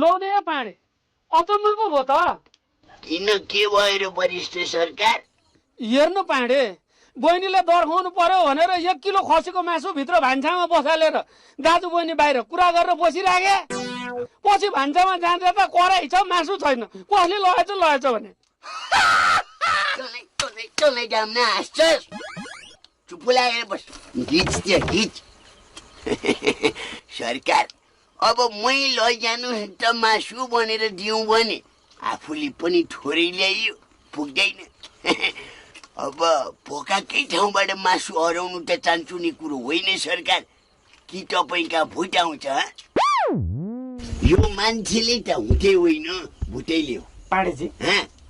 लौने पाँडे अचम्म पो भयो त। किन के भयो र वरिष्ठ सरकार? हेर्नु पाँडे, बहिनीले दर्खाउनु पर्यो भनेर 1 किलो खसीको मासु भित्र भान्सामा बसालेर दाजु बहिनी बाहिर कुरा गरेर बसिराखे। पछि भान्सामा जाँदा त कराई छ, मासु छैन। कसले लगेछ भने चलै जाम न हाँस्छस्? चुप लागेर बस, घिच त्यो घिच। सरकार, अब मै लैजानु त मासु भनेर दिउँ भने आफूले पनि थोरै ल्याइयो, पुग्दैन। अब भोकाकै ठाउँबाट मासु हराउनु त चान्चुने कुरो होइन सरकार, कि तपाईँका भुट आउँछ? यो मान्छेले त हुँदै होइन, भुटैले हो। पाण्डेजी,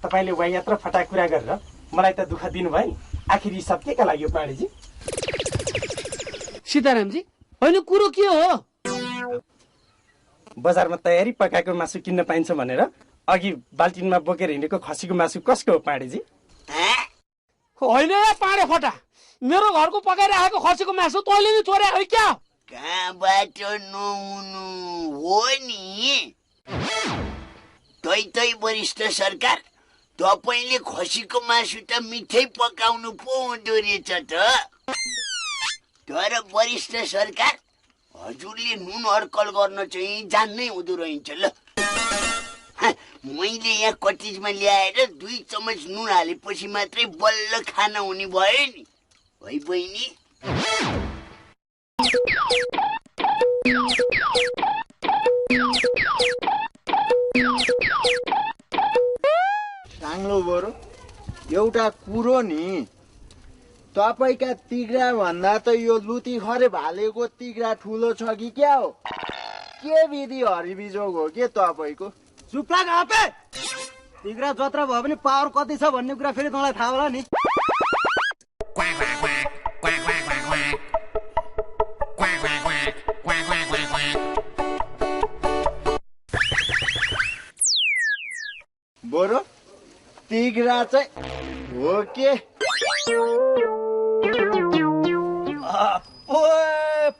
तपाईँले वायात्र फटा कुरा गरेर मलाई त दुःख दिनुभयो नि। आखिर यी सब के का लागि हो पाण्डेजी? सीतारामजी, होइन कुरो के हो? बजारमा तयारी पकाएको मासु किन्न पाइन्छ भनेर अघि बाल्टिनमा बोकेर हिँडेको खसीको मासु कसको हो पाण्डेजी? होइन पाँडे फटा, मेरो घरको पकाइराखेको खसीको मासु तैँले नि चोरे हो क्या? कहाँबाट नहुनु हो नि? तै वरिष्ठ सरकार, तपाईँले खसीको मासु त मिठै पकाउनु पो हुँदो रहेछ त। तर वरिष्ठ सरकार, हजुरले नुन अड्कल गर्न चाहिँ जान्नै हुँदो रहेछ ल। मैले यहाँ कटिजमा ल्याएर 2 चम्मच नुन हालेपछि मात्रै बल्ल खाना हुने भयो नि, है बहिनी? साङ्लो बरु एउटा कुरो नि, तपाईँका तिग्रा भन्दा त यो लुती खरे भालेको तिग्रा ठुलो छ कि क्या हो? के विधि हरिबिजोग हो के तपाईँको? चुप लाग आपे। तिग्रा जत्रा भयो भने पावर कति छ भन्ने कुरा फेरि तँलाई थाहा होला नि। बरु तिग्रा चाहिँ हो के?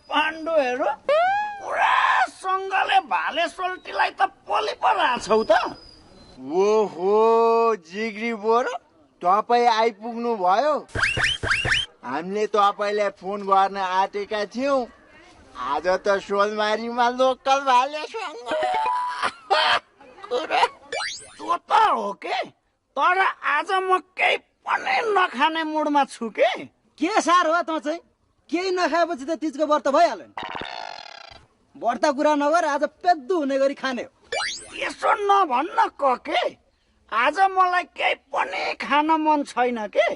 पाण्डुहरू पुरा सँगले भाले सोल्टीलाई त पोली पराछौ त। ओहो जिग्री बरु, तपाईँ आइपुग्नु भयो। हामीले तपाईँलाई फोन गर्न आँटेका थियौँ। आज त सोलमारीमा लोकल भालेसँग त्यो त हो के, तर आज म केही पनि नखाने मुडमा छु के सार हो त चाहिँ? केही नखाएपछि त तिजको व्रत भइहाल्यो नि। व्रत कुरा नगर, आज पेद्दु हुने गरी खाने हो। यसो नभन्न के, आज मलाई केही पनि खान मन छैन के।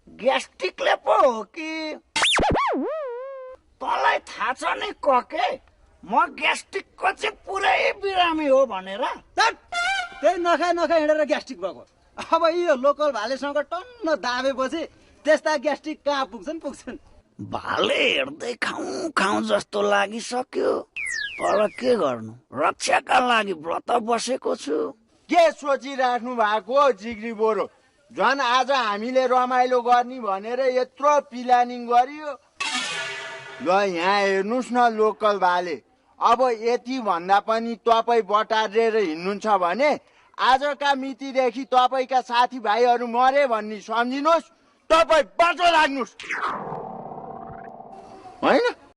ग्यास्ट्रिकले पो हो कि? तँलाई थाहा छ नि के, म ग्यास्ट्रिकको चाहिँ पुरै बिरामी हो भनेर। त्यही नखाए हिँडेर ग्यास्ट्रिक भएको। अब यो लोकल भालेसँग टन्न दाबेपछि त्यस्ता ग्यास्ट्रिक कहाँ पुग्छन्? भाले हेर्दै खाउँ जस्तो लागिसक्यो, तर के गर्नु, रक्षाका लागि व्रत बसेको छु। के सोचिराख्नु भएको हो जिग्री बोरो? झन् आज हामीले रमाइलो गर्ने भनेर यत्रो प्लानिङ गरियो। ल यहाँ हेर्नुहोस् न लोकल भाले, अब यति भन्दा पनि तपाईँ बटारेर हिँड्नुहुन्छ भने आजका मितिदेखि तपाईँका साथीभाइहरू मरे भन्ने सम्झिनुहोस्। तपाईँ बाटो लाग्नुहोस्, होइन?